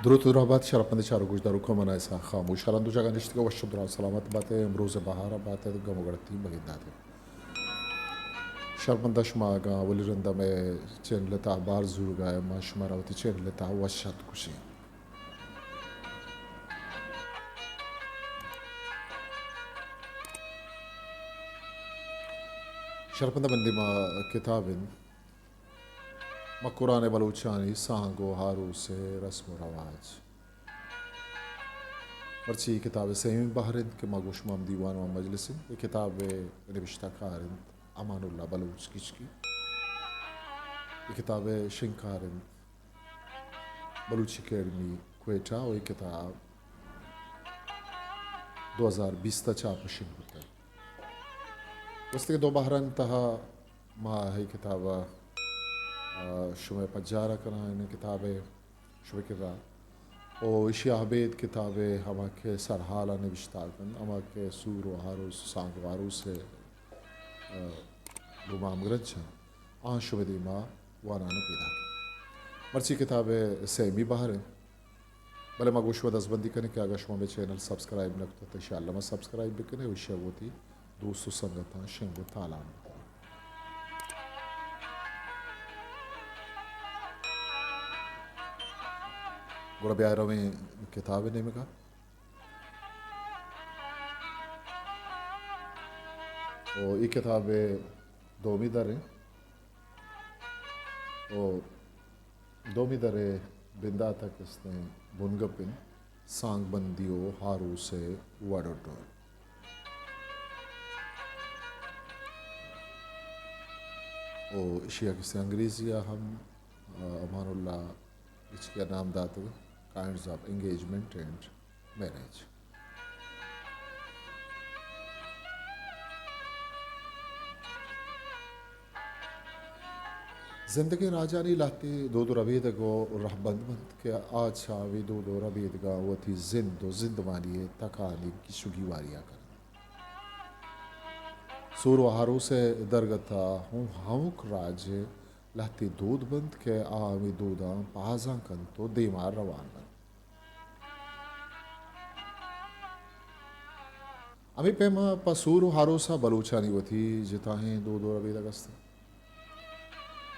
دروت و درہبات شرپمند چاروک گوشداروکاں، من اسحاق خاموش، ہر ہند و جاگہ نشتگے وش و دراہ سلامت باتے، امروز بہار باتے، گم و گڑتی بگنداتے۔ شرپمند شما اگاں اولی رندا مئے چینل تہا بار زورگائے، ما شمارا وتی چینل تہا وش اتک گوشیں۔ شرپمند من دیما کتاب انت، مکران بلوچانی سانگ و آروس رسم و رواج۔ مرچی اے کتاب سیمی بہر انت کہ ما گوں شما ہم دیوان و مجلس انت۔ اے کتاب نبشتہ کار انت امان اللہ بلوچ کچکی۔ اے کتاب شنگکار انت بلوچی اکیڈمی کوئٹہ و اے کتاب دو ہزار بیست ء چاپ و شنگ بوتگ۔ گوستگیں دو بہرانی تہا ما اے کتاب ء، آ، شمئے پجار ء کناں، اے کتاب ء شمئے کرا۔ و ایشی ء ابید کتاب ء ہما کہ سرحال ء نبشتہ کنت، ہما کہ سور و آروس، سانگ و آروس ء، آ، گوما ہمگرنچ انت، آں شمئے دیما وانان ء پیداک انت۔ مرچی کتاب ء سیمی بہر انت۔ بلے ما گوں شما دزبندی کنیں کہ اگاں شما مئے چینل سبسکرائب نہ کتگ، تو انشاءاللہ ما سبسکرائب بکنیں و ایشی ء وتی دوست و سنگتاں شنگ و تالان بکنیں۔ گڑا بیا رویں کتاب ء نیمگا۔ و اے کتاب ء دومی در انت۔ و دومی در ء بندات ء کستیں بنگپ انت سانگ بندی و آروس ء وڑ و ڈول۔ و ایشی ء کستیں انگریزی ء ہم، آ، امان اللہ ہچکی ء نام داتگ، kinds of engagement and marriage. زندگیں راجانی لہتے دود و ربیدگ و رہبند بنت کہ آ چہ ہمے دود و ربیدگاں وتی زند و زندمانی ء تکانی گیش و گیواری ء کننت۔ سور و آروس ء درگت ء ہوں ہمک راج ء لہتے دود بنت کہ آ ہمے دوداں پہازاں کنت و دیما روان بنت۔ ہمے پیما پہ سور و آروسا بلوچانی وتی جتاہیں دود و ربیدگ است انت۔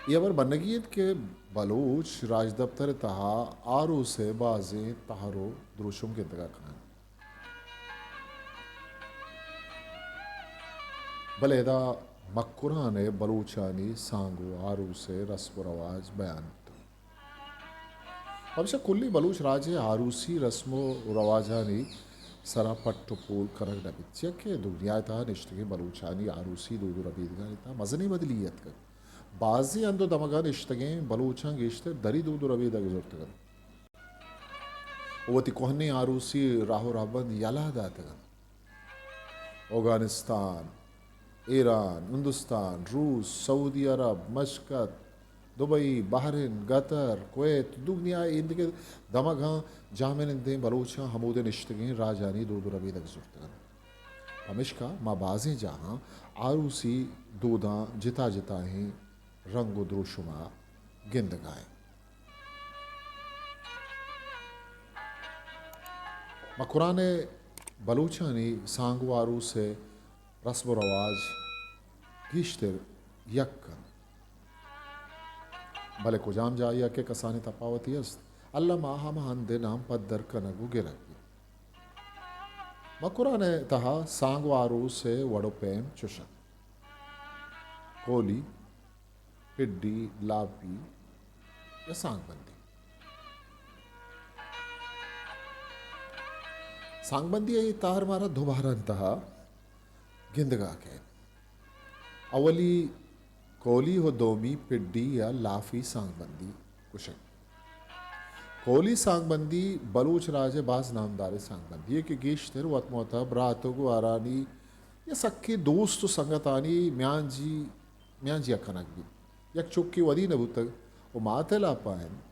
اے ہبر بنگی انت کہ بلوچ راجدپتر ء تہا آروس ء بازیں تہر و دروشم گندگا کن انت۔ بلے ادا مکران ء بلوچانی سانگ و آروس ء رسم و رواج بیان بوتگ۔ پمیشا کلیں بلوچ راج ء آروسی رسم و رواجانی سرا پٹ و پول کنگ نہ بیت، چیا کہ دنیا ء تہا نشتگیں بلوچانی آروسی دود و ربیدگانی تہا مزنیں بدلی اتکگ۔ بازیں ہند و دمگاں نشتگیں بلوچاں گیشتر دری دود و ربیدگ زرتگ انت و وتی کوہنیں آروسی راہ و رہبند یلہ داتگ انت۔ اوگانستان، ایران، ہندوستان، روس، سعودی عرب، مشکت، دبئی، بحرین، قطر، کویت، دگنیا ء ایندگہ دمگاں جاہمنندیں بلوچاں ہمود ء نشتگیں راجانی دود و ربیدگ زرتگ انت۔ پمیشکا ما بازیں جاہاں آروسی دوداں جتا جتائیں رنگ و دروشم ء گندگا ایں۔ مکران ء بلوچانی سانگ و آروس ء رسم و رواج گیشتر یک انت، بلے کجام جاہے ء کہ کسانیں تپاوتے است، الم آ ہما ہند ء نام پدر کنگ و گرگ بیت۔ مکران ء تہا سانگ و آروس ء وڑ و پیم چش انت: کولی، پڈی، لاپی یا سانگ بندی۔ سانگ بندی ء اے تہر مارا دو بہرانی تہا گندگا کئیت۔ اولی کولی و دومی پڈی یا لافی سانگ بندی گوشگ۔ کولی سانگ بندی بلوچ راج ء باز نامداریں سانگ بندی یے کہ گیشتر وت مہتب، برات و گوارانی یا سکیں دوست و سنگتانی میانجی میانجی ء کنگ بیت۔ یک چکے ودی نہ بوتگ و مات ء لاپا انت۔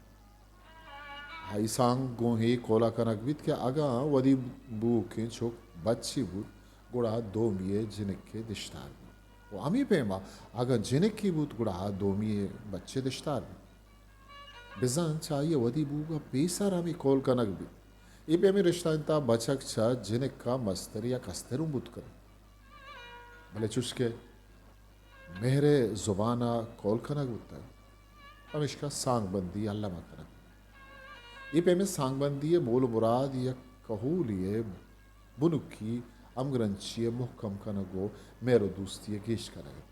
آئی سانگ گوں اے قول ء کنگ بیت کہ اگاں ودی بوؤکیں چک بچے بوت، گڑا دومی ء جنک ء دشتار بیت و ہمے پیما اگاں جنکے بوت، گڑا آ دومی ء بچ ء دشتار بیت۔ بزاں چہ آئی ء ودی بوگ ء پیسر ہمے کول کنگ بیت۔ اے پیمیں رشتہ انت ء بچک چہ جنک ء مستر یا کستر اوں بوت کنت۔ بلے چوشکہ مہر ء زبان ء کول کنگ بوتگ، پمیشکا سانگ بندی الم ء کنگ بیت۔ اے پیمیں سانگ بندی ء مول ء مراد یک کہولی ء بنکی ہمگرنچی ء مہکم کنگ ء مہر ء دوستی ء گیش کنگ انت۔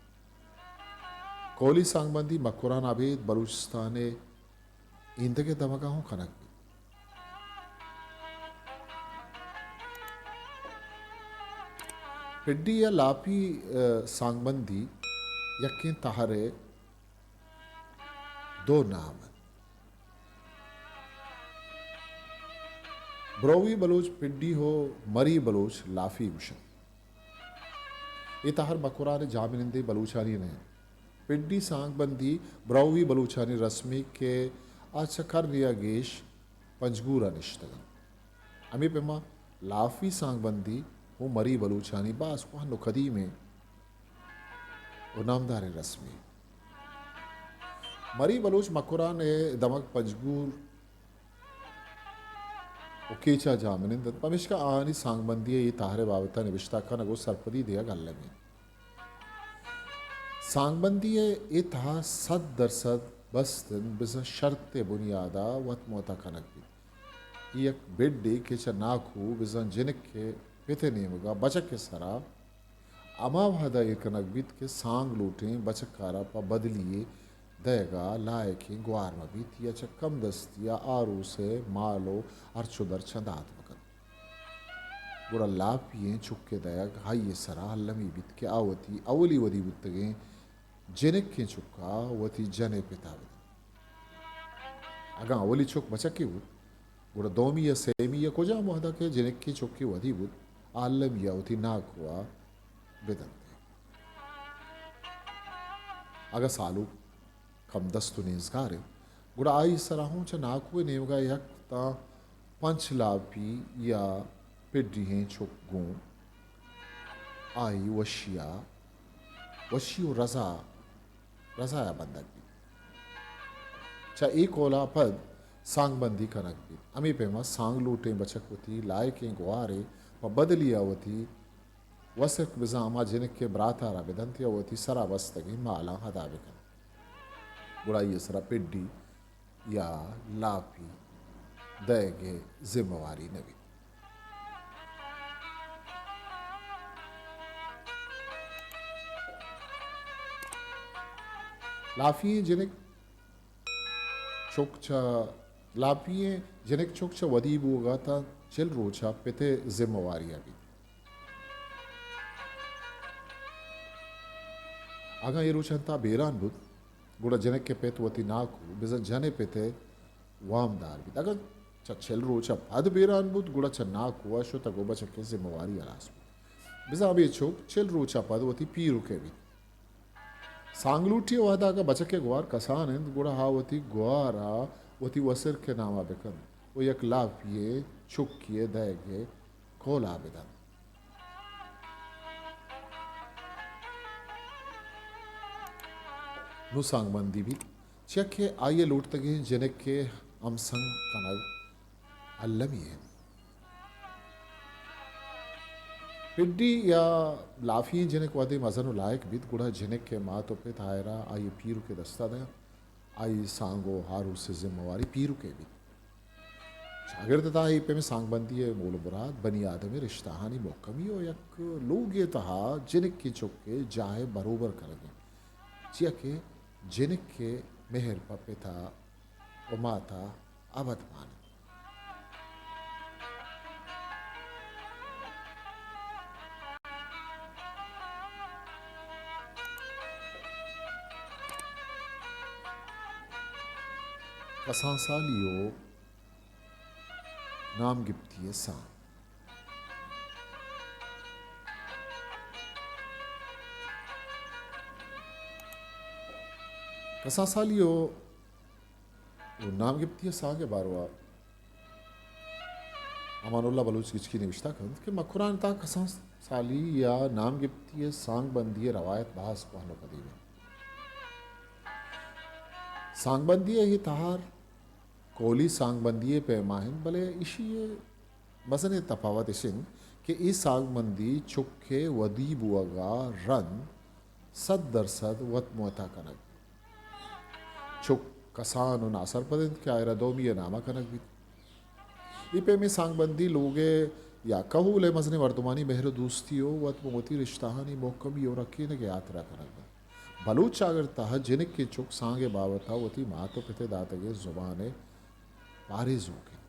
کولی سانگ بندی مکران ابید بلوچستان ء ایندگہ دمگاں ہوں کنگ بیت۔ پڈی یا لاپی، ء، سانگبندی یکیں تہر ء دو نام انت۔ براہوئی بلوچ پڈی ہو مری بلوچ لافی گوشنت۔ اے تہر مکران ء جاہمنندیں بلوچانی نہ انت۔ پڈی سانگ بندی براہوئی بلوچانی رسمے کہ آ چہ کرنے ء گیش پنجگور ء نشتگ انت۔ ہمے پیما لافی سانگ بندی ہوں مری بلوچانی باز کوہن و قدیمیں و نامداریں رسمے۔ مری بلوچ مکران ء دمگ پنجگور و کیچ ء جاہمنند انت، پمیشکا آہانی سانگبندی ء اے تہر ء بابت ء نبشتہ کنگ و سرپدی دیگ المی انت۔ سانگبندی ء اے تہر سد درسد بست انت، بزاں شرط ء بنیاد ء وت مہتہ کنگ بیت۔ اے یک بڈے کہ چہ ناکو بزاں جنک ء پت ء نیمگ ء بچک ء سرا ہما وہد ء ایر کنگ بیت کہ سانگ لوٹیں بچک ء را پہ بدلی ء دئیگ ء لائکیں گوار مہ بیت یا چہ کم دستی ء آروس ء مال و ہرچ و درچاں دات مہ کنت۔ گڑا لاپی ئیں چک ء دئیگ آئی ء سرا المی بیت کہ آ وتی اولی ودی بوتگیں جنکیں چک ء وتی جن ء پت ء بدنت۔ اگاں اولی چک بچکے بوت، گڑا دومی یا سیمی یا کجام وہدا کہ جنکیں چکے ودی بوت، آ المی ء وتی ناکو ء بدنت۔ اگاں سالوک کم دست و نیزگار انت، گڑا آئی سرا ہوں چہ ناکو ء نیمگا یک تاں پنچ لاپی یا پڈیہیں چک گوں آئی وشیا، وشی و رضا، رضایا بندگ بیت۔ چہ اے کولا پد سانگ بندی کنگ بیت۔ ہمے پیما سانگ لوٹیں بچک وتی لائکیں گوارے پہ بدلیا وتی وسک بزاں ہما جنک ء براتا را بدنت یا وتی سرا بستگیں مالاں ہدا بکنت۔ گڑا آئی ء سرا پڈی یا لاپی دئیگ ء ذمہ واری نہ بیت۔ لافی ئیں جنک چک چہ، لاپی ئیں جنک چک چہ ودی بوگ ء تاں چل روچ ء پت ء ذمہ واری ء بیت۔ اگاں اے روچاں تاں بیران بوت، گڑا جنک ء پت وتی ناکو بزاں جن ء پت ء وامدار بیت۔ اگاں چہ چل روچ ء پد بیران بوت، گڑا چہ ناکو ء شتگ و بچک ء ذمہ واری ہلاس بوت۔ بزاں ہمے چک چل روچ ء پد وتی پیرک ء بیت۔ سانگلوٹی ء وہدا اگاں بچک ء گوار کسان انت، گڑا آ وتی گوار ء وتی وسرک ء نام ء بکنت و یک لاپی ء چکی ء دئیگ ء کول ء بدنت۔ نوں سانگبندی بیت، چیا کہ آئی ء لوٹتگیں جنک ء ہمسنگ کنگ المی انت۔ پڈی یا لافی ئیں جنک وہدے مزن و لائک بیت، گڑا جنک ء مات و پت آئرا آئی ء پیرک ء دستا دنت، آئی سانگ و ہاروس ء ذمہ واری پیرک ء بیت۔ چاگرد ء تہا اے پیمیں سانگبندی ء مول و مراد بنی آدم ء رشتہانی مھکمی و یک لوگے ء تہا جنکیں چک ء جاہ ء بروبر کنگ انت، چیا کہ جنک ء مہر پہ پت ء و مات ء ابد مان انت۔ کسان سالی و نام گپتی ء سانگ۔ کسان سالی و و نام گپتی ء سانگ ء باروا امان اللہ بلوچ گچکی نوشتہ کنت کہ مکران تاں کسان سالی یا نام گپتی ء سانگ بندی ء روایت باز کوہن و قدیم انت۔ سانگ بندی ء اے تہار کولی سانگبندی ءِ پیما انت، بلے ایشی ءِ مزنیں تپاوت اش انت کہ اے سانگبندی چک ءِ ودی بوگ ءَ رند سد درسد وت موں وتا کنگ بیت۔ چک کسان ءُ ناسرپد انت کہ آئرا دومی ءِ نام ءَ کنگ بیت۔ اے پیمیں سانگبندی لوگ ءِ یا کہول ءِ مزنیں مردمانی مہر ءُ دوستی ءُ وت موں وتی رشتہانی مھکمی ءُ رکینگ ءِ ہاترا کنگ بنت۔ بلوچ چاگرد ءِ تہا جنکیں چک سانگ ءِ بابت ءَ وتی مات ءُ پت ءِ داتگیں زبان ءِ پاریزوک انت۔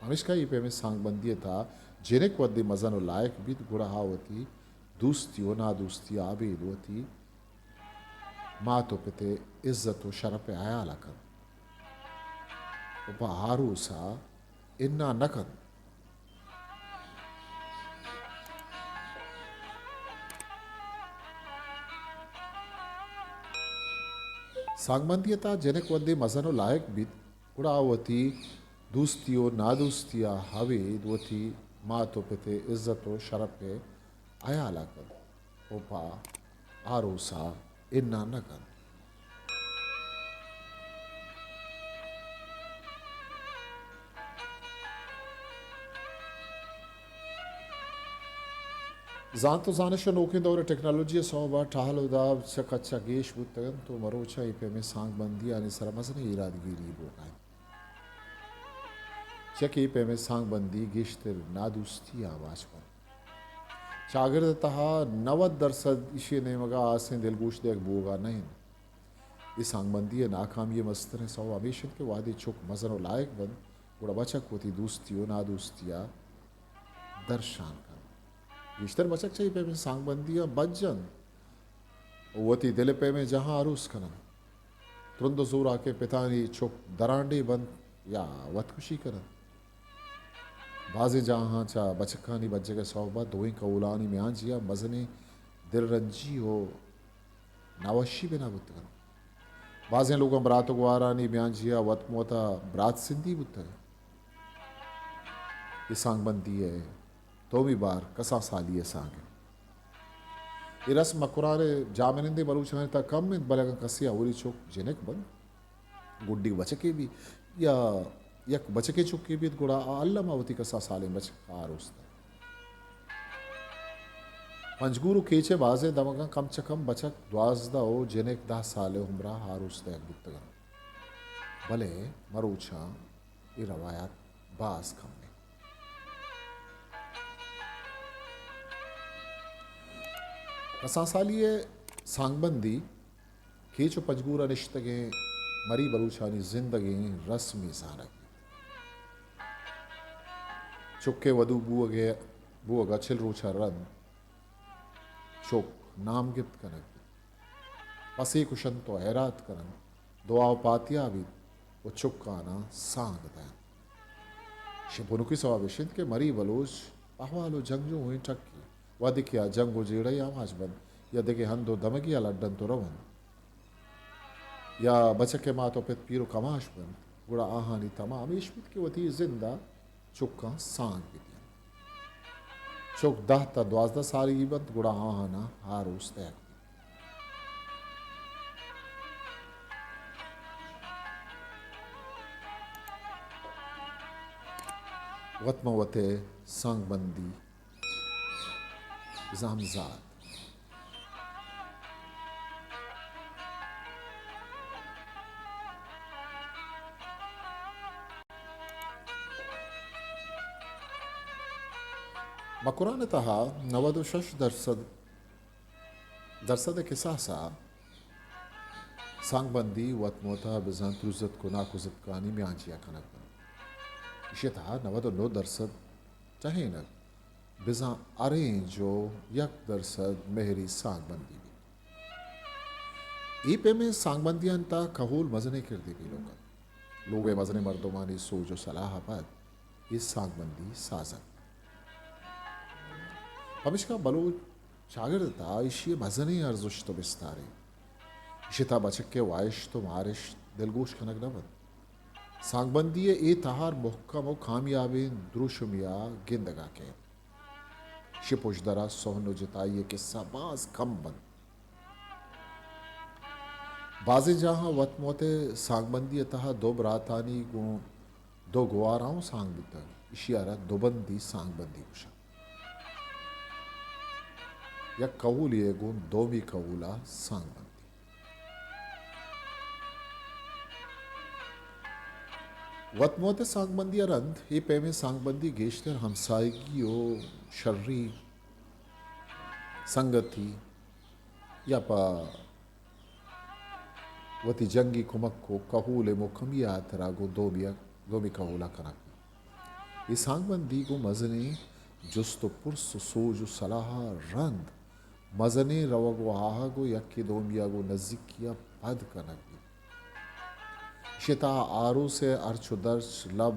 پمیشکا اے پیمیں سانگبندی ءِ تہا جنک وھدے مزن ءُ لائق بیت، گڑا آ وتی دوستی ءُ نادوستی ءَ ابید وتی مات ءُ پت ءِ عزت ءُ شرپ ءِ ہیال ءَ کنت ءُ پہ آروس ءَ اناں نہ کنت۔ سانگبندی ءِ تہا جنک وھدے مزن ءُ لائق بیت، گڑا آ وتی دوستی ءُ نادوستی ءَ ابید وتی مات ءُ پت ءِ عزت ءُ شرپ ءِ ہیال ءَ کنت ءُ پہ آروس ءَ اناں نہ کنت۔ زانت ءُ زانش ءُ نوکیں دور ءِ ٹیکنالوجی ءِ سوب ءَ ٹہل ءُ داب چہ کچ ءَ گیش بوتگ انت ءُ مروچاں اے پیمیں سانگبندیانی سر ءَ مزنیں ایرادگیری بوگ ءَ انت۔ چیا کہ اے پیمیں سانگبندی گیشتر نادوستی ءَ آماچ بنت۔ چاگرد ءِ تہا نود درسد ایشی ءِ نیمگ ءَ ہاسیں دلگوش دیگ بوگ ءَ نہ انت۔ اے سانگبندی ءِ ناکامی ءِ مستریں سوب ہمیش انت کہ وہدے چک مزن ءُ لائق بنت، گڑا بچک وتی دوستی ءُ نادوستی ءَ درشان کنت۔ گیشتر بچک چہ اے پیمیں سانگبندیاں بج انت ءُ وتی دل ءِ پیمیں جاہاں آروس کن انت۔ ترند ءُ زوراکیں پتانی چک درانڈے بنت یا وتکشی کن انت۔ بازیں جاہاں چہ بچکانی بجگ ءِ سوب ءَ دوئیں کہولانی میانجی ءَ مزنیں دلرنجی ءُ ناوشی بنا بوتگ انت۔ بازیں لوگاں برات ءُ گوارانی میانجی ءَ وت موں وتا برات سندی بوتگ۔ اے سانگبندی ءِ دومی بار کسان سالی ءِ سانگ انت۔ اے رسم مکران ءِ جاہمنندیں بلوچانی تہا کم انت، بلے اگاں کسے اولی چک جنک بنت، گڈی بچکے بی یا یک بچکے چکے بیت، گڑا آ الم ءَ وتی کسان سالیں بچک ءَ آروس دنت۔ پنجگور ءُ کیچ ءِ بازیں دمگاں کم چہ کم بچک دوازدہ ءُ جنک دہ سال ءِ عمر ءَ آروس دئیگ بوتگ انت، بلے مروچاں اے روایت باز کم انت۔ کسان سالی ءِ سانگبندی کیچ ءُ پنجگور ءَ نشتگیں مری بلوچانی زندگیں رسمے زانگ بیت۔ چک ءِ ودو بوگ ءِ، بوگ ءَ چل روچ ءَ رند چک نام گپت کنگ بیت۔ پسے کشنت ءُ ہیرات کننت، دعا ءُ پاتیا بیت ءُ چکاناں سانگ دئینت۔ شپ ءُ نکی سوب اش انت کہ مری بلوچ احوال ءُ جنگجوئیں ٹکے، وھدے کہ آ جنگ ءُ جیڑہ ءَ آماچ بنت یا دگہ ہند ءُ دمگے ءَ لڈنت ءُ رونت، یا بچک ءِ مات ءُ پت پیر ءُ کماش بنت، گڑا آہانی تما ہمیش بیت کہ وتی زند ءَ چکاں سانگ بدینت۔ چک دہ تا دوازدہ سالی بنت، گڑا آہاناں آروس دئیگ بیت۔ وت ماں وت ءِ سانگبندی زامزاد۔ مکران ءِ تہا نود ءُ شش درسد، درسد ءِ کساس ءَ سانگبندی وت موں وتا بزاں ترزتک ءُ ناکوزتکانی میانجی ءَ کنگ بنت۔ ایشی ءِ تہا نود ءُ نو درسد ٹہینگ، بزاں ارینج ءُ یک درسد مہری سانگبندی بیت۔ اے پیمیں سانگبندیانی تہا کہول مزنیں کردے پیلو کنت۔ لوگ ءِ مزنیں مردمانی سوج ءُ سلاہ ءَ پد اے سانگبندی سازگ۔ پمیشکا بلوچ چاگرد ءِ تہا ایشی ءِ مزنیں ارزشت ءُ بستارے۔ ایشی ءِ تہا بچک ءِ واہشت ءُ مارشت دلگوش کنگ نہ بنت۔ سانگبندی ءِ اے تہار مھکم ءُ کامیابیں دروشمے ءَ گندگ ءَ کئیت۔ ایشی ءِ پژدر ءَ سہن ءُ جتائی ءِ کسہ باز کم بنت۔ بازیں جاہاں وت موں وت ءِ سانگبندی ءِ تہا دو براتانی گوں دو گوارا اوں سانگ بوتگ، اشی ءَ را دو بندی سانگ بندی گوشنت۔ یک کہولے ءَ گوں دومی کہول ءَ سانگ بندی۔ وت مہ وت ءَ سانگ بندی ءَ رند اے پیمیں سانگ بندی گیشتر ہمساہگی ءُ شری سنگتی یا پہ وتی جنگی کمک ءُ کہول ءِ مھکمی ءِ ہاترا گوں دومی ءَ، دومی کہول ءَ کنگ بیت۔ اے سانگ بندی گوں مزنیں جست ءُ پرس ءُ سوج ءُ سلاہ ءَ رند مزنیں روگ ءُ آہگ ءُ یکے دومی ءَ گوں نزیکی ءَ پد کنگ بیت۔ ایشی ءِ تہا آروس ءِ ارچ ءُ درچ، لب،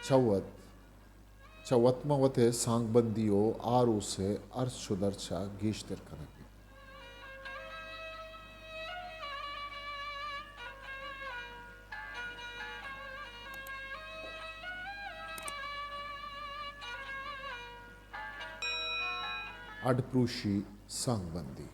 چہ وت، چہ وت مہ وت ءَ سانگ بندی ءُ آروس ءِ ارچ ءُ درچ ءَ گیشتر کنگ بیت۔ اڈ پروشی سانگ بندی۔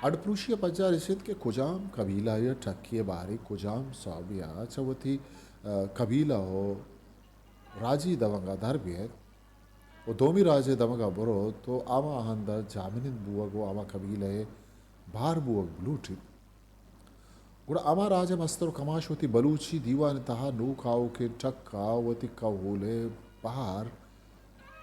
اڈ پروشی ءِ پجار ایش انت کہ کجام قبیلہ یا ٹکے ءِ بارے کجام سوبے ءَ چہ وتی، آ، قبیلہ ءُ راجی دمگ ءَ در بیت ءُ دومی راج ءِ دمگ ءَ بروت ءُ ہما ہند ءَ جاہمنند بوگ ءُ ہما قبیلہ ءِ بہر بوگ بلوٹیت، گڑا ہما راج ءِ مستر ءُ کماش وتی بلوچی دیوان ءِ تہا نوک آؤکیں ٹک ءَ وتی کہول ءِ بہر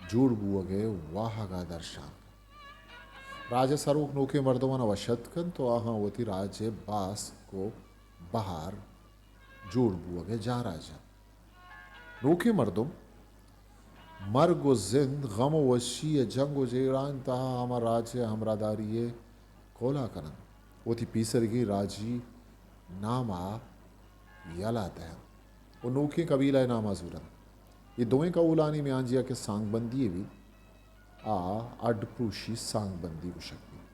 جوڑ بوگ ءِ واہگ ءَ درشان کنت۔ راج ءِ سروک نوکیں مردماں وش اتک کنت ءُ آہاں وتی راج ءِ باسک ءُ بہر جوڑ بوگ ءِ جاراں جنت۔ نوکیں مردم مرگ ءُ زند، غم ءُ وشی ءُ جنگ ءُ جیڑہانی تہا ہما راج ءِ ہمراہداری ءِ کول ءَ کن انت، وتی پیسریگیں راجی نام ءَ یلہ دئینت ءُ نوکیں قبیلہ ءِ نام ءَ زورنت۔ اے دوئیں کہولانی میانجی ءَ کہ سانگ بندی یے بیت، آ اڈ پروشی سانگ بندی گوشگ بیت۔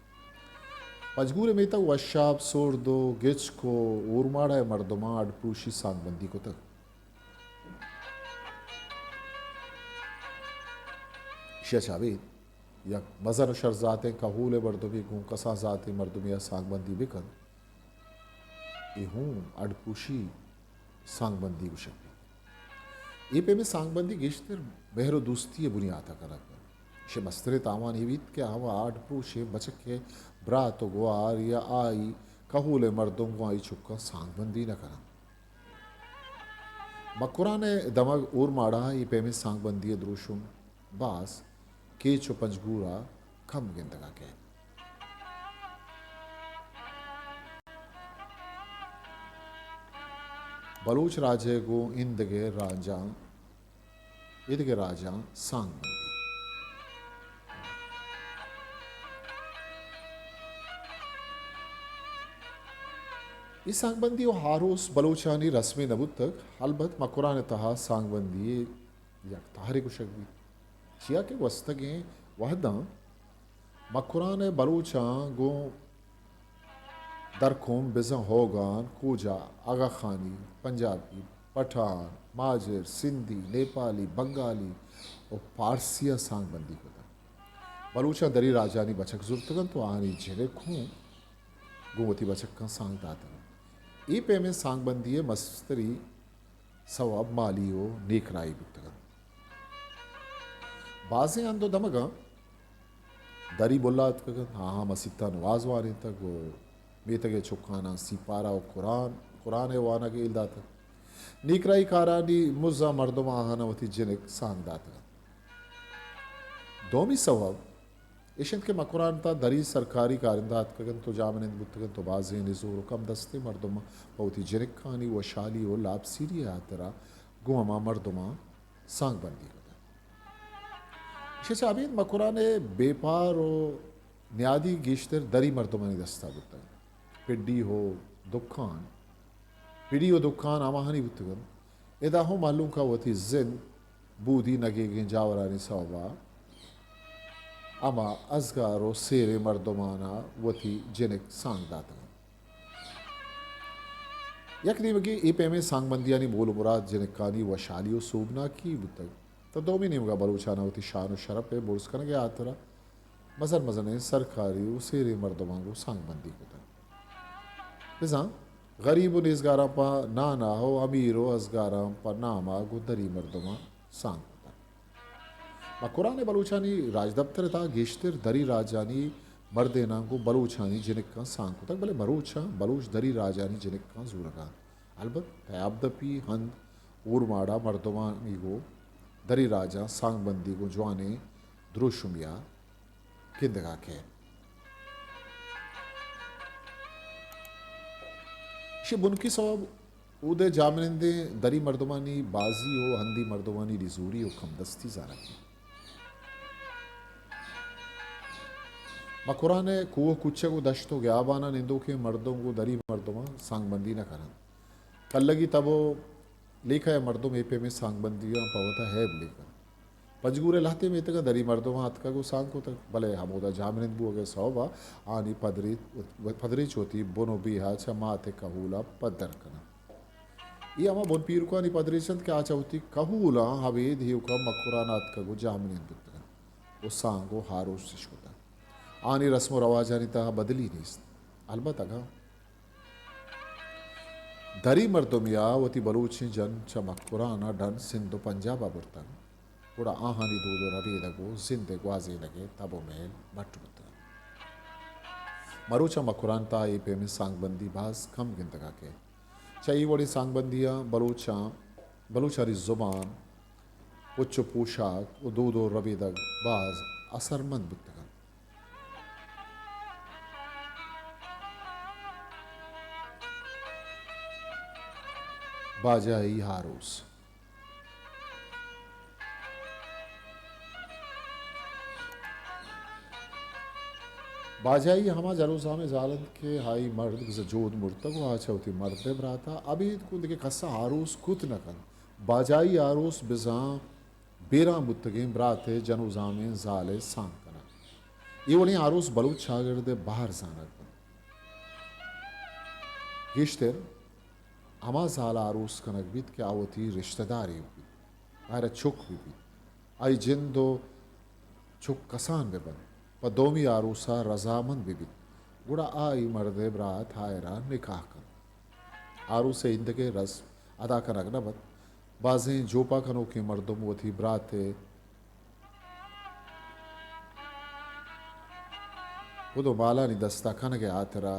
پنجگور ءِ میتگ وشاب، سرد ءُ گچک ءُ اورماڑہ ءِ مردماں اڈ پروشی سانگ بندی کتگ۔ ایشی ءَ چہ ابید یک مزن ءُ شرزاتیں کہول ءِ مردمے گوں کسان زاتیں مردمے ءَ سانگ بندی بہ کنت، اے ہوں اڈ پروشی سانگ بندی گوشگ بیت۔ اے پیمیں سانگ بندی گیشتر مہر ءُ دوستی ءِ بنیات ءَ کنگ بنت۔ ایشی ءِ مستریں تاوان اے بیت کہ ہما اڈ پروشیں بچک ءِ برات ءُ گوار یا آئی کہول ءِ مردم گوں آئی چکاں سانگ بندی نہ کن انت۔ مکران ءِ دمگ اورماڑہ ءَ اے پیمیں سانگ بندی ءِ دروشم باز کیچ ءُ پنجگور ءَ کم گندگ ءَ کئیت۔ بلوچ راج ءِ گوں ایندگہ راجاں، ایدگہ راجاں سانگ بندی۔ اے سانگ بندی ءُ ہاروس بلوچانی رسمے نہ بوتگ، البت مکران ءِ تہا سانگ بندی ءِ یک تہرے گوشگ بیت، چیا کہ گوستگیں وہداں مکران ءِ بلوچاں گوں درکوم بزاں ہوگان، کوجا، آغا خانی، پنجابی، پٹھان، مہاجر، سندھی، نیپالی، بنگالی ءُ پارسی ءَ سانگ بندی کتگ۔ بلوچاں دری راجانی بچک زرتگ انت ءُ آہانی جنک ہوں گوں وتی بچکاں سانگ داتگ انت۔ اے پیمیں سانگ بندی ءِ مستری سوب مالی ءُ نیکراہی بوتگ انت۔ بازیں ہند ءُ دمگاں دری ملا اتکگ انت، آہاں مسیتاں نماز وانینتگ ءُ میتگ ءِ چکاناں سیپارہ ءُ قرآن، قرآن ءِ وانگ ءِ ہیل داتگ۔ نیکراہی کارانی مزاں مردم آہاناں وتی جنک سانگ داتگ انت۔ دومی سوب ایش انت کہ مکران ءِ تہا دری سرکاری کارندہ اتکگ انت ءُ جاہمنند بوتگ انت ءُ بازیں نزور ءُ کم دستیں مردم پہ وتی جنکانی وشحالی ءُ لاپسیری ءِ ہاترا گوں ہما مردماں سانگ بندی کتگ۔ ایشی ءَ چہ ابید مکران ءِ بیپار ءُ نیادی گیشتر دری مردمانی دست ءَ بوتگ۔ پڈی ءُ دکان، پڈی ءُ دکان ہماہانی بوتگ انت۔ ادا ہوں مہلوک ءَ وتی زند بودی نگیگیں جاورانی سوب ءَ ہما ازگار ءُ سیریں مردماناں وتی جنک سانگ داتگ انت۔ یک نیمگے اے پیمیں سانگبندیانی مول ءُ مراد جنکانی وشحالی ءُ سوبناکی بوتگ، تہ دومی نیمگا بلوچاناں وتی شان ءُ شرپ ءِ برز کنگ ءِ ہاترا مزن مزنیں سرکاری ءُ سیریں مردماں گوں سانگبندی کتگ۔ بزاں غریب و نیزگاراں پہ نانا و امیر و ازگاراں پہ ناما گوں دری مردماں سانگ کتگ۔ مکران ء بلوچانی راجدپتر ء تہا گیشتر دری راجانی مردیناں گوں بلوچانی جنکاں سانگ کتگ، بلے مروچاں بلوچ دری راجانی جنکاں زورگا انت۔ البت تیاب دپی، ہند، اورماڑا مردمانی گوں دری راجاں سانگ بندی گوں جوانیں دروشمیا گندگا کئیت۔ ایشی بنکی سوب اود ء جاہمنندیں دری مردمانی بازی و ہندی مردمانی نزوری و کمدستی زانگ بیت۔ مکران ء کوہ، کوچگ و دشت و گیاباناں نندوکیں مردم گوں دری مردماں سانگ بندی نہ کن انت۔ کلگی تب و لیکہ ء مردم اے پیمیں سانگ بندیاں پہ وتا ہیب لیک انت۔ پنجگور ء لہتیں میتگاں دری مردماں اتکگ و سانگ کتگ، بلے ہمودا جاہمنند بوگ ء سوب ء آنی پدری-، پدریچ وتی بن و بیہ ء چہ مات ء کہول ء پدر کن انت۔ اے ہما بن پیرکانی پدریچ انت کہ آ چہ وتی کہولاں ابید ایوک ء مکران ء اتکگ و جاہمنند بوتگ انت و سانگ و ہاروس اش کتگ۔ آنی رسم و رواجانی تہا بدلی نیست۔ البت اگاں دری مردمے ء وتی بلوچیں جن چہ مکران ء ڈن سندھ و پنجاب ء برتگ، گڑا آہانی دود و ربیدگ و زند ء گوازینگ ء تب و میل مٹ بوتگ۔ مروچاں مکران تہا اے پیمیں سانگ بندی باز کم گندگا کئیت۔ چہ اے وڑیں سانگ بندیاں بلوچاں، بلوچانی زبان، پچ و پوشاک و دود و ربیدگ باز اثرمند بوتگ انت۔ باجائی ہاروس۔ باجائی ہما جنوزامیں زال انت کہ آئی مرد بزاں جہد مرتگ و آ چہ وتی مرد ء برات ء ابید گوں دگہ کس ء ہاروس کت نہ کنت۔ باجائی ہاروس بزاں بیران بوتگیں برات ء جنوزامیں زال ء سانگ کنگ۔ اے وڑیں ہاروس بلوچ چاگرد ء بہر زانگ بنت۔ گیشتر ہما زال ء ہاروس کنگ بیت کہ آ وتی رشتہ دارے بہ بیت، آئرا چک بہ بیت، آئی جند و چک کسان بہ بنت، پہ دومی ہاروس ء رضامند بہ بیت، گڑا آئی مرد ء برات آئرا نکاح کنت۔ ہاروس ء ایندگہ رسم ادا کنگ نہ بنت۔ بازیں جوپا کنوکیں مردم وتی برات ء پد و مالانی دستا کنگ ء ہاترا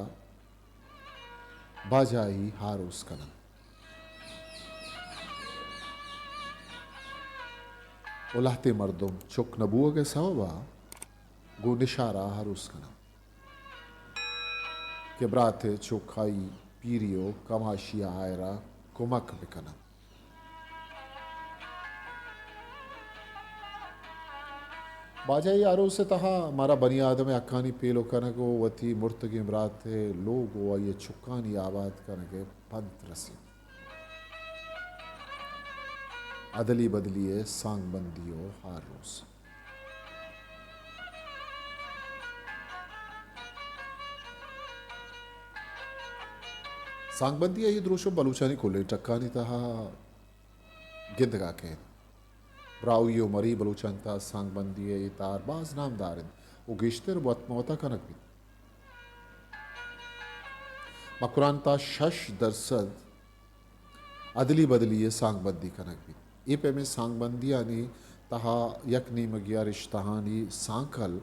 باجائی ہاروس کننت۔ و لہتیں مردم چک نہ بوگ ء سوبا گوں نشارا ہاروس کننت کہ برات ء چک آئی پیری و کماشی ء آئرا کمک بکننت۔ باجائی آروس ء تہا مارا بنی آدم ء حقانی پیلو کنگ و وتی مرتگیں برات ء لوگ و آئی ء چکانی آباد کنگ ء پنت رسیت۔ ادلی بدلی ء سانگ بندی و آروس۔ سانگ بندی ء اے دروشم بلوچانی کلیں ٹکانی تہا گندگا کئیت۔ براہوئی و مری بلوچانی تہا سانگ بندی ء اے تہار باز نامدار انت و گیشتر وت مہ وتا کنگ بیت۔ مکران تہا شش درسد ادلی بدلی ء سانگ بندی کنگ بیت۔ اے پیمیں سانگ بندیانی تہا یک نیمگیا رشتہانی سانکل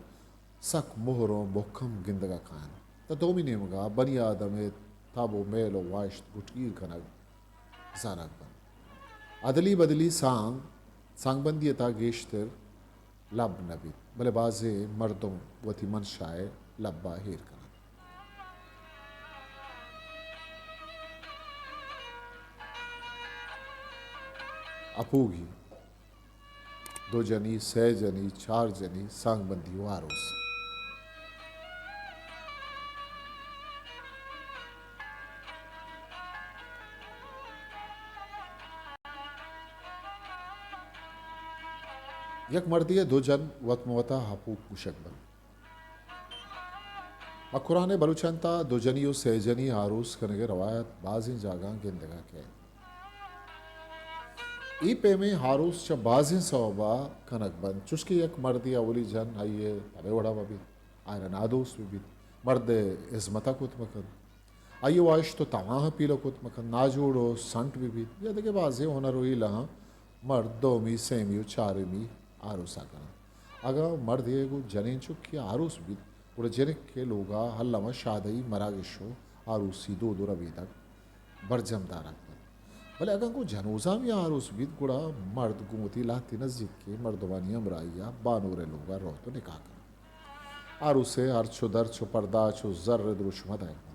سک مہر و مہکم گندگا کاینت۔ تہ دومی نیمگا بنی آدم ء تب و میل و واہشت گٹگیر کنگ زانگ بنت۔ ادلی بدلی سانگ، سانگ بندی ء تہا گیشتر لب نہ بیت، بلے بازیں مردم وتی منشا ء لبا ایر کننت۔ اپوگی، دو جنی، سئے جنی، چار جنی، سانگ بندی و آروس۔ یک مردے ء دو جن وت مہ وتا ہپوک گوشگ بنت۔ مکران ء بلوچانی تہا دو جنی و سئے جنی آروس کنگ ء روایت بازیں جاگہاں گندگا کئیت۔ اے پیمیں آروس چہ بازیں سوبا کنگ بنت، چوشکہ یک مردے اولی جن آئی ء ہمے وڑا مہ بیت، آئرا نادوست بہ بیت، مرد ء ہزمتا کت مہ کنت۔ آئی ء واہشت و تواہ پیلو کت مکن، ناجوڑ و سنٹ بہ بیت، یا دگہ بازیں ہنر و ہیلہاں مرد دومی، سیمی و چارمی آروسا کناں۔ اگاں مردے گوں جنین چکی آروس بیت، گڑا جنک ء لوگا الما شادہی مراگش و آروسی دود و ربیدگ برجم دارگ بنت۔ بلے اگاں گوں جنوزامی آروس بیت، گڑا مرد گوں وتی لہتے نزیکیں مردمانی ہمراہی ء بانور ء لوگا روت و نکاح کنت۔ آروس ء ہرچ و درچ و پرداچ و زر ء دروشم ء دئیگ بنت۔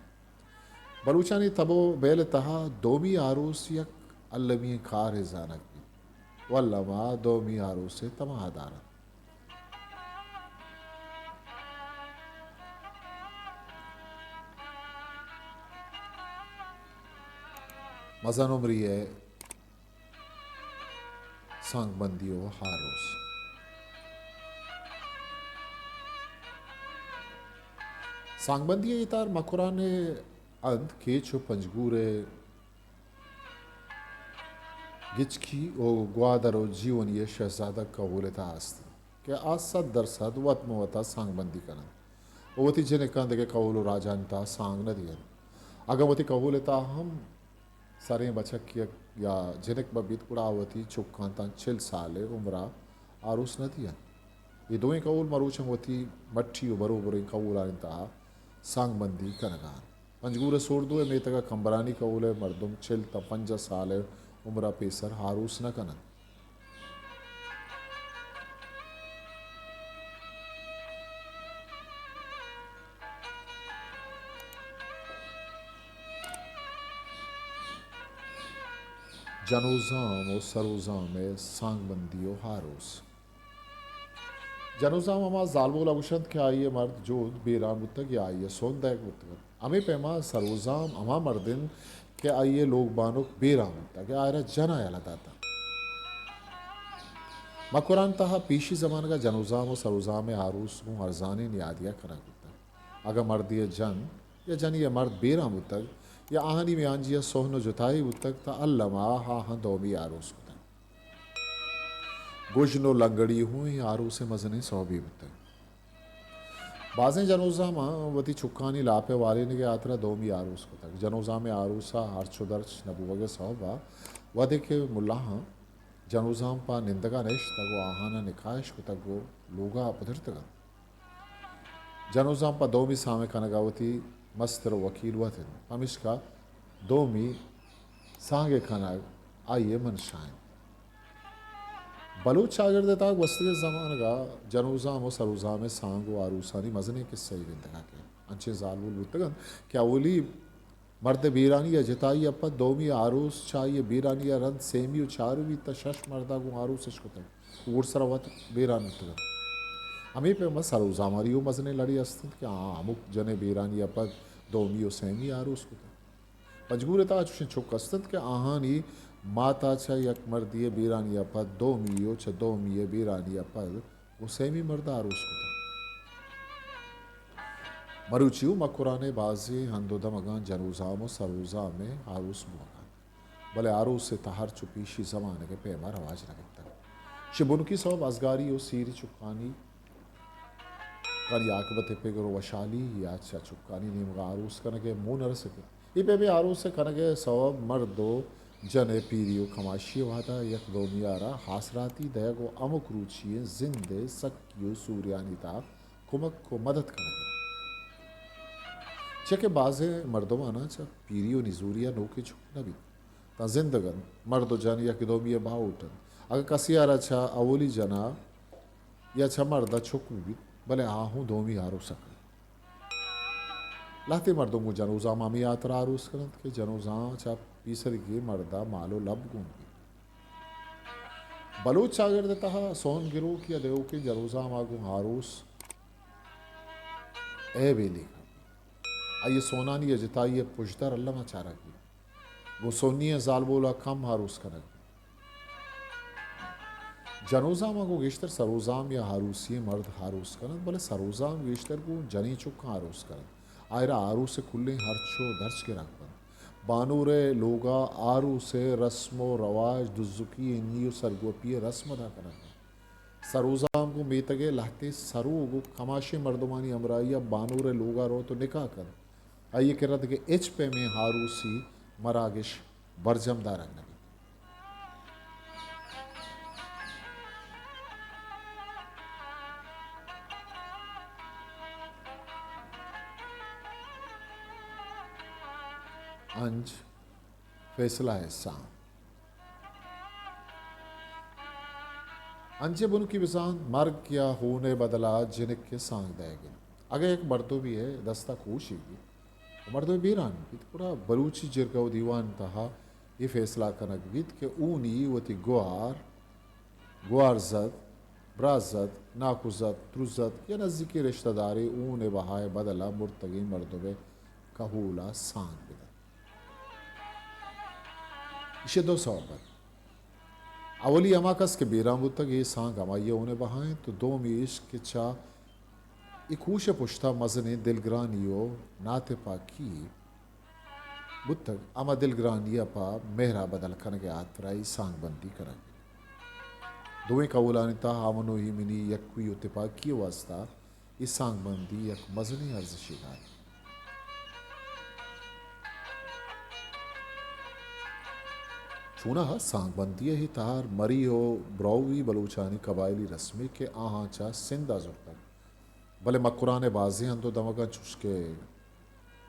بلوچانی تب و بیل ء تہا دومی آروس یک المی ئیں کارے زانگ بیت و الما دومی آروس ء تماہ دار انت۔ مزن عمری ء سانگبندی و ہاروس۔ سانگبندی ء اے تار مکران ء انت، کیچ و پنجگور ء گچکی و گوادر و جیونی ء شہزادگ کہول ء تہا است انت کہ آ صد درصد وت مہ وتا سانگبندی کن انت و وتی جنکاں دگہ کہول و راجانی تہا سانگ نہ دینت۔ اگاں وتی کہول ء تہا ہم سریں بچکے یا جنک بہ بیت، گڑا آ وتی چکاں تاں چل سال ء عمر ء آروس نہ دیاں۔ اے دوئیں کہول مروچاں وتی مٹھی و بروبریں کہولانی تہا سانگبندی کنگ ء انت۔ پنجگور ء سوردو ء میتگ ء کمبرانی کہول ء مردم چل تاں پنجاہ سال ء عمر ء پیسر آروس نہ کن انت۔ جنوزام و سروزام ء سانگبندی و ہاروس۔ جنوزام ہما زالبول ء گوشنت کہ آئی ء مرد جود بیران بوتگ یا آئی ء سون دئیگ بوتگ انت۔ ہمے پیما سروزام ہما مرد انت کہ آئی ء لوگ بانک بیران بوتگ ء آئرا جن ء یلہ داتگ۔ مکران تہا پیشی زمانگ ء جنوزام و سروزام ء آروس گوں ارزانیں نیادی ء کنگ بوتگ۔ اگاں مردے ء جن یا جنی ء مرد بیران بوتگ یا آہانی میانجی ء سہن و جتائی بوتگ، تہ الما آہاں دومی آروس کتگ۔ گژن و لنگڑی ہوں اے آروس ء مزنیں سوبے بوتگ۔ بازیں جنوزاماں وتی چکانی لاپ ء والینگ ء ہاترا دومی آروس کتگ۔ جنوزام ء آروس ء ہرچ و درچ نہ بوگ ء سوب ء وھدے کہ ملاہاں جنوزام پہ نندگ ء نشتگ و آہاناں نکاح اش کتگ و لوگ ء پدرتگ انت۔ جنوزام پہ دومی سانگ ء کنگ ء وتی مستر و وکیل وت انت، پمیشکا دومی سانگ ء کنگ آئی ء منشا انت۔ بلوچ چاگرد ء تہا گوستگیں زمانگ ء جنوزام و سروزام ء سانگ و آروسانی مزنیں کسہ یے گندگ ء کئیت۔ انچیں زالبول بوتگ انت کہ اولی مرد ء بیرانی ء جتائی ء پد دومی آروس چہ آئی ء بیرانی ء رند سیمی و چارمی تاں شش مرد ء گوں آروس اش کتگ و گڈسر ء وت بیران بوتگ انت۔ ہمے پیم ء سروزامانی و مزنیں لڑے است انت کہ آہاں ہمک جن ء بیرانی ء پد دومی و سیمی آروس کتگ۔ پنجگور ء تہا چوشیں چک است انت کہ آہانی مات ء چہ یک مردے ء بیرانی ء پد دومی و چہ دومی ء بیرانی ء پد گوں سیمی مرد ء آروس کتگ۔ مروچی و مکران ء بازیں ہند و دمگاں جنوزام و سروزام ء آروس بوگ ء انت، بلے آروس ء تہر چو پیشی زمانگ ء پیم ء رواج نہ گپتگ۔ شہ بنکی سوب ازگاری و سیری چکانی کانی عاقبت ء پگر و وشحالی یا چہ چکانی نیمگ ء آروس کنگ ء مون ء رسگ ء۔ اے پیمیں آروس ء کنگ ء سوب مرد و جن ء پیری و کماشی ء وہدا یک دومی ء را آسراتی دئیگ و ہمک روچی ئیں زند ء سکی و سوریانی تہا کمک و مدد کنگ انت۔ چیا کہ بازیں مردماناں چہ پیری و نزوری ء نوکیں چک نہ بیت، تاں زندگ انت۔ مرد و جن یک دومی ء باہوٹ انت۔ اگاں کسے ء را چہ اولی جن ء یا چہ مرد ء چک بہ بیت، بلے آ ہوں دومی آروس ء کنت۔ لہتے مردم گوں جنوزام ہمے ہاترا آروس کن انت کہ جنوزام چہ پیسریگیں مرد ء مال و لب گون بیت۔ بلوچ چاگرد ء تہا سون گروک یا دیوکیں جنوزام ء گوں آروس عیبے لیکہ بیت۔ آئی ء سونانی ء جتائی ء پژدر الما چارگ بیت۔ گوں سونی ئیں زالبول ء کم ہاروس کنگ۔ جنوزاماں گوں گیشتر سروزام یا ہاروسی ئیں مرد ہاروس کن انت، بلے سروزام گیشتر گوں جنین چکاں ہاروس کن انت۔ آئرا ہاروس ء کلیں ہرچ و درچ گرگ بنت۔ بانور ء لوگ ء ہاروس ء رسم و رواج دزکی، ہنی و سرگوپی ء رسم ادا کنگ بنت۔ سروزام گوں میتگ ء لہتیں سروگ و کماشیں مردمانی ہمراہی ء بانور ء لوگ ء روت و نکاح کنت۔ آئی ءِ کرا دگہ ہچ پیمیں آروسی مراگش برجم دارگ نہ بیت۔ انچ فیصلہ ءِ سانگ۔ انچیں بنکی بزان، مرگ یا ہون ءِ بدل ءَ جنک ءِ سانگ دئیگ انت۔ اگاں یک مردمے ءِ دست ءَ کوشے بیت، مردمے بیران بیت، گڑا بلوچی جرگہ ءُ دیوان ءِ تہا اے فیصلہ کنگ بیت کہ ہونی وتی گوار، گوارزد، برازد، ناکوزد، تروزد یا نزیکیں رشتہ دارے ہون ءِ بہا ءِ بدل ءَ مرتگیں مردم ءِ کہول ءَ سانگ بدنت۔ ایشی ءِ دو سوب انت۔ اولی، ہما کس کہ بیران بوتگ، اے سانگ ہمائی ءِ ہون ءِ بہا انت، ءُ دومی ایش کہ چہ اے کوش ءِ پشت ءَ مزنیں دلگرانی ءُ ناتپاکی بوتگ، ہما دلگرانی ءَ پہ مہر ءَ بدل کنگ ءِ ہاترا اے سانگ بندی کنگ بیت۔ دوئیں کہولانی تہا امن ءُ ایمنی، یکوئی ءُ تپاکی ءِ واستہ اے سانگ بندی یک مزنیں ارزشے داریت۔ چوناہا سانگ بندی ءِ اے تہر مری ءُ براہوئی بلوچانی قبائلی رسمے کہ آہاں چہ سندھ ءَ زرتگ، بلے مکران ءِ بازیں ہند ءُ دمگاں چوش کہ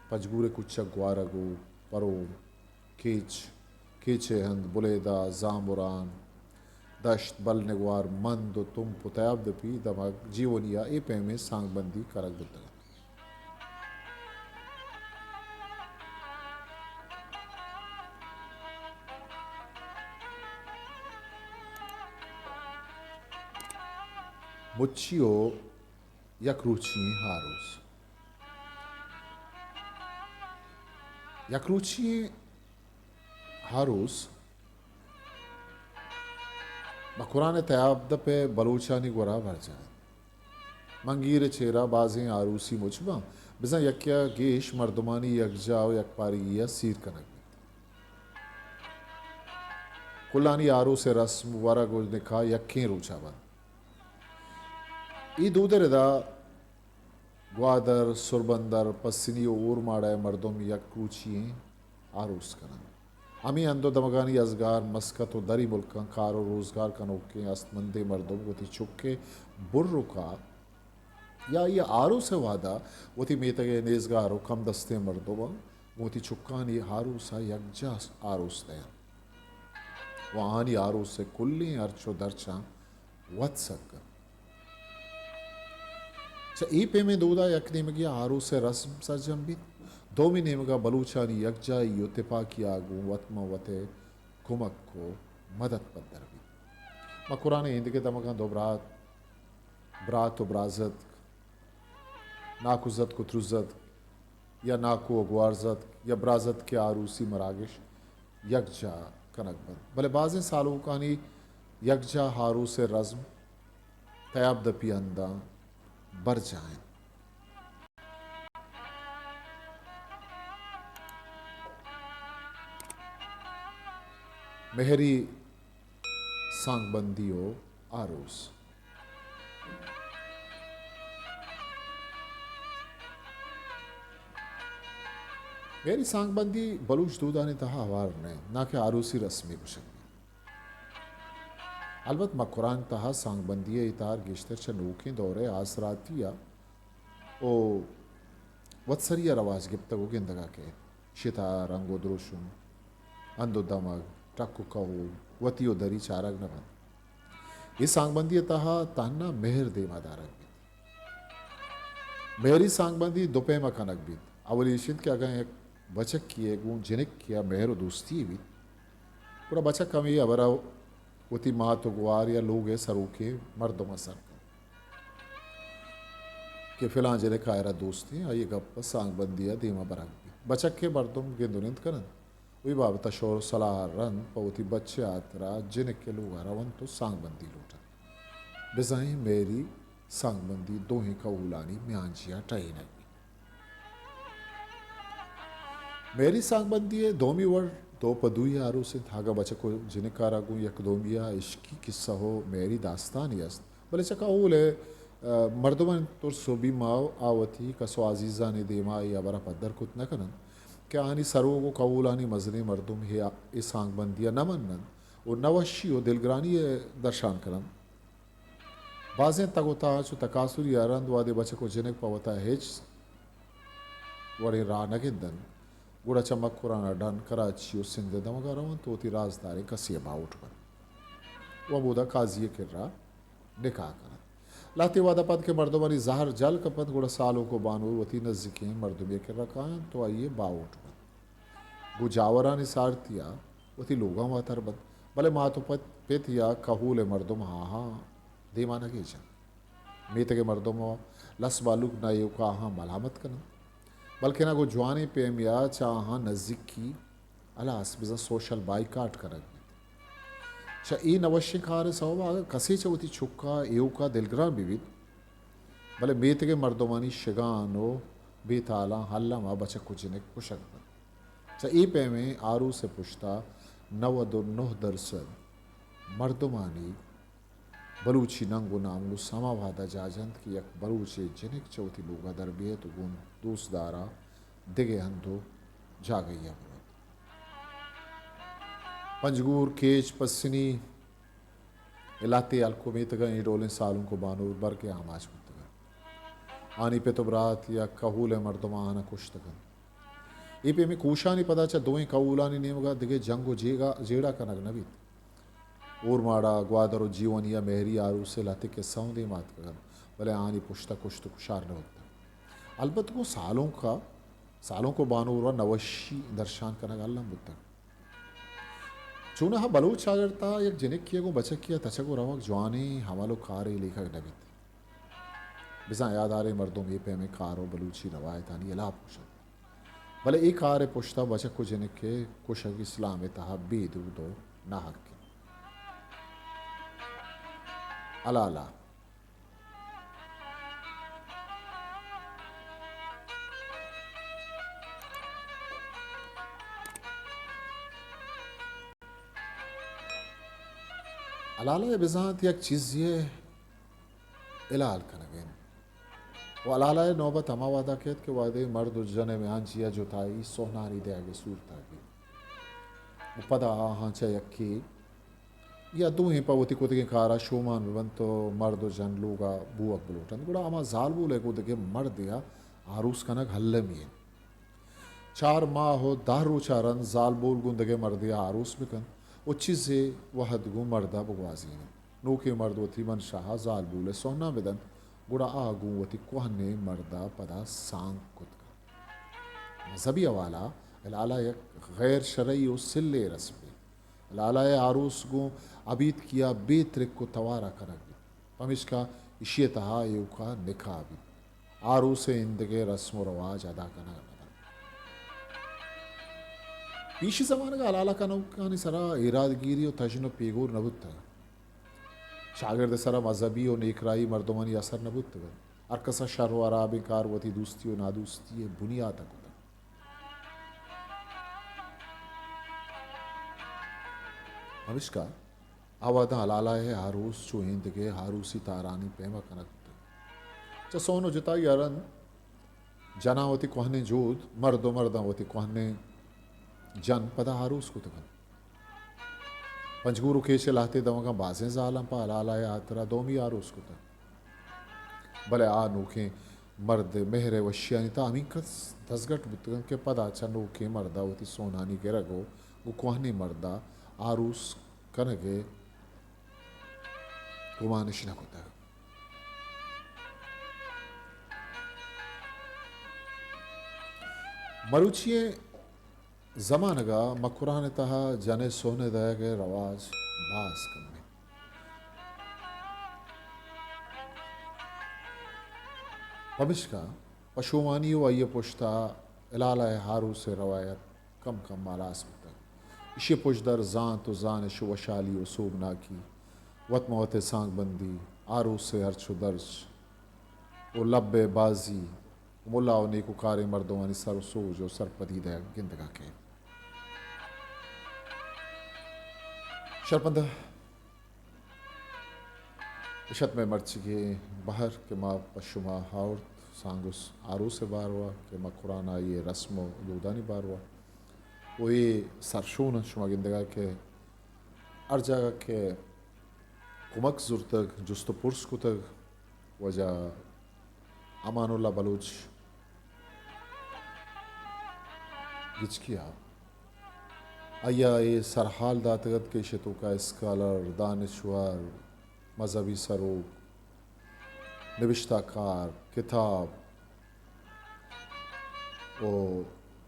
پنجگور ءِ کچک گوارگ ءُ پروم، کیچ، کیچ ءِ ہند، بلیدہ، زامران، دشت، بل نگوار، مند ءُ تمپ ءُ تیابدپی دمگ جیونی ءَ اے پیمیں سانگ بندی کنگ بوتگ انت۔ مچی ءُ یک روچی ئیں آروس۔ یک روچی ئیں آروس مکران ءِ تیابدپ ءِ بلوچانی گورا برجاہ انت۔ منگیر ءِ چیرا بازیں آروسی مچ باں، بزاں یکے ءَ گیش مردمانی یکجاہ ءُ یکپارگی ءَ سیر کنگ بیت۔ کلانی آروس ءِ رسم، ورگ ءُ نکاح یکیں روچ ءَ بنت۔ اے دود ءِ ردا گوادر، سربندر، پسنی ءُ اورماڑہ ءِ مردم یک روچی ئیں آروس کن انت۔ ہمے ہند ءُ دمگانی ازگار مسکت ءُ دری ملکاں کار ءُ روزگار کنوکیں استمندیں مردم وتی چک ءِ برک ءَ یا آئی ءِ آروس ءِ وہد ءَ وتی میتگ ءِ نیزگار ءُ کم دستیں مردماں گوں وتی چکانی آروس ءَ یکجاہ آروس دئینت ءُ آہانی آروس ءِ کلیں ہرچ ءُ درچاں وت سک انت۔ چہ اے پیمیں دود ءَ یک نیمگے ءَ آروس ءِ رسم سرجم بیت، دومی نیمگ ءَ بلوچانی یکجاہی ءُ تپاکی ءَ گوں وت ماں وت ءِ کمک ءُ مدد پدر بیت۔ مکران ءِ ایندگہ دمگاں دو برات، برات ءُ برازتک، ناکو زتک ءُ تروزتک یا ناکو ءُ گوارزتک یا برازتک ءِ آروسی مراگش یکجاہ کنگ بنت، بلے بازیں سالونکانی یکجاہ آروس ءِ رزم تیاب دپی ہنداں برجاہ انت۔ مہری سانگبندی ءُ آروس۔ مہری سانگبندی بلوچ دودانی تہا ہوار نہ انت، ناں کہ آروسی رسمے گوشگ بیت۔ البت مکران تہا سانگبندی ءِ اے تہر گیشتر چہ نوکیں دور ءِ آسراتی ءَ ءُ وتسری ءَ رواج گپتگ ءُ گندگ ءَ کئیت۔ شت ءَ رنگ ءُ دروشم، ہند ءُ دمگ، ٹک ءُ کہول، وتی ءُ دری چارگ نہ بنت۔ اے سانگبندی ءِ تہا تہنا مہر دیم ءَ دارگ بیت۔ مہری سانگبندی دو پیم ءَ کنگ بیت۔ اولی ایش انت کہ اگاں یک بچکے ءِ گوں جنکے ءَ مہر ءُ دوستی بیت، گڑا بچک ہمے ہبر ءَ وتی مات ءُ گوار یا لوگ ءِ سروکیں مردماں سر کنت کہ فلاں جنک آئرا دوست انت، آئی ءِ گپ ءَ سانگبندی ءَ دیم ءَ برگ بیت۔ بچک ءِ مردم گند ءُ نند کن انت ءُ اے بابت ءَ شور ءُ سلاہ ءَ رند پہ وتی بچ ءِ ہاترا جنک ءِ لوگ ءَ رونت ءُ سانگبندی لوٹنت۔ بزاں اے مہری سانگبندی دوہیں کہولانی میانجی ءَ ٹہینگ بیت۔ مہری سانگبندی ءِ دومی وڑ دو پہ دوئی آروس انت۔ اگاں بچک ءُ جنک ءَ را گوں یک دومی ءَ عشقی کسہ ءُ مہری داستانے است، بلے چہ کہول ءِ ء، مردمانی ترس و بیم ء آ وتی کس و عزیزانی دیما اے ہبر ء پدر کت نہ کن انت کہ آہانی سروگ و کہولانی مزنیں مردم اے، اے سانگ بندی ء نہ من انت و نہ وشی و دلگرانی ء درشان کن انت۔ بازیں تگ و تاچ و تکاسری ء رند وہدے بچک و جنک پہ وتا ہچ وڑیں راہ نہ گند انت، گڑا چہ مکران ء ڈن کراچی و سندھ ء دمگ ء رو انت و وتی رازداریں کسے ء باہوٹ بنت و ہمودا قاضی ء کرا نکاح کن انت۔ لہتے وہد ء پد کہ مردمانی زہر جل کپ انت، گڑا سالونک و بانور وتی نزیکیں مردمے ء کرا کاینت و آئی ء باہوٹ بنت۔ گوں جاورانی سارتی ء وتی لوگاں واتر بنت، بلے مات و پت، پت یا کہول ء مردم آہاں دیما نہ گیجنت۔ میتگ ء مردم و لس بالوک نہ ایوکا آہاں ملامت کن انت، بلکنا گوں جوانیں پیمے ء چہ آہاں نزیکی، ہلاس بزاں سوشل بائیکاٹ کنگ بیت۔ چہ اے نوشیں کار ء سوب ء اگاں کسے چہ وتی چکا ایوکا دلگران بہ بیت، بلے میتگ ء مردمانی شگان و بے تالاں الم ء بچک و جنک کشگ بنت۔ چہ اے پیمیں آروس ء پشتا نود و نہ درسد مردمانی بلوچی ننگ و ناموس ہما وہدا جاجنت کہ یک بلوچے جنک چہ وتی لوگا در بیت و گوں دوست دارا دگہ ہند و جاگہیا بروت۔ پنجگور، کیچ، پسنی، ء لہتے ہلک و میتگاں اے ڈولیں سالونک و بانور برگ ء آماچ بوتگ انت۔ آنی پت و برات یا کہول ء مردم آہاناں کشتگ انت۔ اے پیمیں کوشانی پدا چہ دوئیں کہولانی نیمگا دگہ جنگ و جیگا، جیڑہ کنگ نہ بیت۔ اورماڑہ، گوادر و جیونی ء مہری آروس ء لہتے کسہ اوں دیم آتکگ انت، بلے آہانی پشت ء کشت و کشار نہ بوتگ۔ البت گوں سالونک ء، سالونک و بانور ء نوشی درشان کنگ الم بوتگ۔ چوناہا بلوچ چاگرد ء یک جنکے ء گوں بچکے ء تچگ و روگ جوانیں عمل و کارے لیکگ نہ بیت۔ بزاں حیاداریں مردم اے پیمیں کار و بلوچی روایتانی ہلاپ گوشنت۔ بلے اے کار ء پشت ء بچک و جنک ء کشگ اسلام ء تہا بے دود و ناحق انت۔ ہلالہ۔ ہلالہ ء بزانت یک چیزے ء ہلال کنگ ء انت۔ و ہلالہ ء نوبت ہما وہدا کیت کہ وہدے مرد و جن ء میانجی ء جتائی سہنانی دئیگ ء صورت ء بیت و پدا آہاں چہ یکے یا دوئیں پہ وتی کتگیں کارا شومان بہ بنت و مرد و جن لوگا بوگ بلوٹنت، گڑا ہما زالبول ء گوں دگہ مردے ء آروس کنگ المی انت۔ چار ماہ و دہ روچ ء رند زالبول گوں دگہ مردے ء آروس بہ کنت و چیزے وہد گوں مرد ء بگوازینیت۔ نوکیں مرد وتی منشا ء زالبول ء سہنا بدنت، گڑا آ گوں وتی کوہنیں مرد ء پدا سانگ کت کنت۔ مذہبی حوالہ ء ہلالہ یک غیر شرعی و سلیں رسمے۔ ہلالہ ء آروس گوں ابیتکی ء بے ترک و توار ء کنگ بیت، پمیشکا ایشی ء تہا ایوکا نکاح بیت۔ آروس ء ایندگہ رسم و رواج ادا کنگ نہ بنت۔ پیشی زمانگ ء ہلالہ کنوکانی سرا ایرادگیری و تژن و پیگور نہ بوتگ۔ چاگرد ء سرا مذہبی و نیکراہی مردمانی اثر نہ بوتگ۔ ہر کس ء شر و ہرابیں کار وتی دوستی و نادوستی ء بنیات ء کتگ۔ پمیشکا آ وہداں ہلالہ ء آروس چو ایندگہ آروسی تہرانی پیما کنگ بوتگ۔ چہ سون و جتائی ء رند جناں وتی کوہنیں جود، مرد و مرداں وتی کوہنیں جن پدا آروس کتگ انت۔ پنجگور و کیچ ء لہتے دمگاں بازیں زالاں پہ ہلالہ ء ہاترا دومی آروس کتگ۔ بلے آ نوکیں مرد ء مہر ء وشیانی تہا ہمینکس دزگٹ بوتگ انت کہ پدا چہ نوکیں مرد ء وتی سونانی گرگ و گوں کوہنیں مرد ء آروس کنگ ء گمان اش نہ کتگ۔ مروچی ء زمانگ ء مکران ء تہا جن ء سہن ء دئیگ ء رواج باز کم انت۔ پمشکا پشومانی و آئی ء پشت ء ہلالہ ء آروس ء روایت کم کم ہلاس بوتگ۔ ایشی ء پژدر زانت و زانش و وشحالی و سوبناکی، وت مہ وت ء سانگ بندی، آروس ء ہرچ و درچ و لب ء بازی و ملا و نیکوکاریں مردمانی سر و سوج و سرپدی دئیگ گندگ ء کئیت۔ شرپندہ اش ات مئے مرچیگیں بہر کہ ما پہ شما آورت سانگس آروس ءِ باروا کہ مکران آئی ءِ رسم و دودانی باروا۔ و اے سرشون انت، شما گندگا کہ ہر جاگہ کہ کمک زرتگ، جست و پرس کتگ، واجہ امان اللہ بلوچ گچکی ءَ، آئی ءَ اے سرحال داتگ ات کہ ایشی توکا اسکالر، دانشور، مذہبی سروک، نبشتہ کار، کتاب و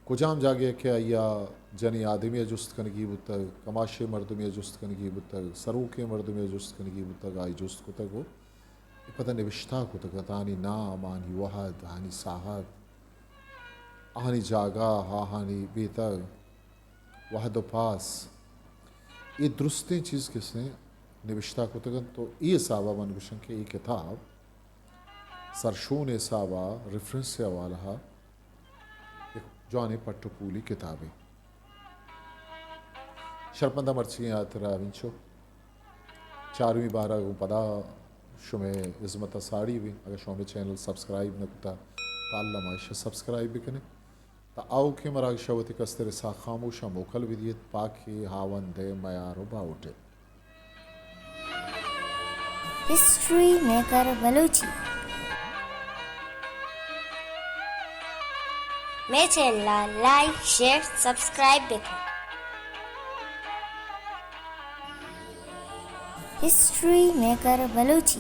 کجام جاگہ کہ آئی ءَ جنی آدمی ءَ جست کنگی بوتگ، کماشیں مردمے ءَ جست کنگی بوتگ، سروکیں مردمے ءَ جست کنگی بوتگ، آئی جست کتگ و پدا نبشتہ کتگ ات، آہانی نام، آہانی وہد، آہانی ساہت، آہانی جاگہ، آہانی بیتگ، وہد و پاس، اے درستیں چیز کسے نبشتہ کتگ انت۔ تو اے حسابا من گوشاں کہ اے کتاب سرشون ءِ حسابا ریفرنس ءِ حوالہ ءَ یک جوانیں پٹ و پولی کتابے۔ شرپنداں مرچیگیں ہاترا ہمینچو۔ چارمی بہرا گوں پدا شمئے ہزمتا ساڑی بیں۔ اگاں شما مئے چینل سبسکرائب نہ کتا، تا اللہ ما ایشا سبسکرائب بکنیں۔ تا آؤکیں مراگشا وتی کستر ساہ خاموشا موکل بدیت۔ پاکیں ہاوند ءِ میار و باہوٹ ات۔ History maker Balochi. مئے چینل ءَ لائک، شیئر، سبسکرائب بکن۔ History maker Balochi.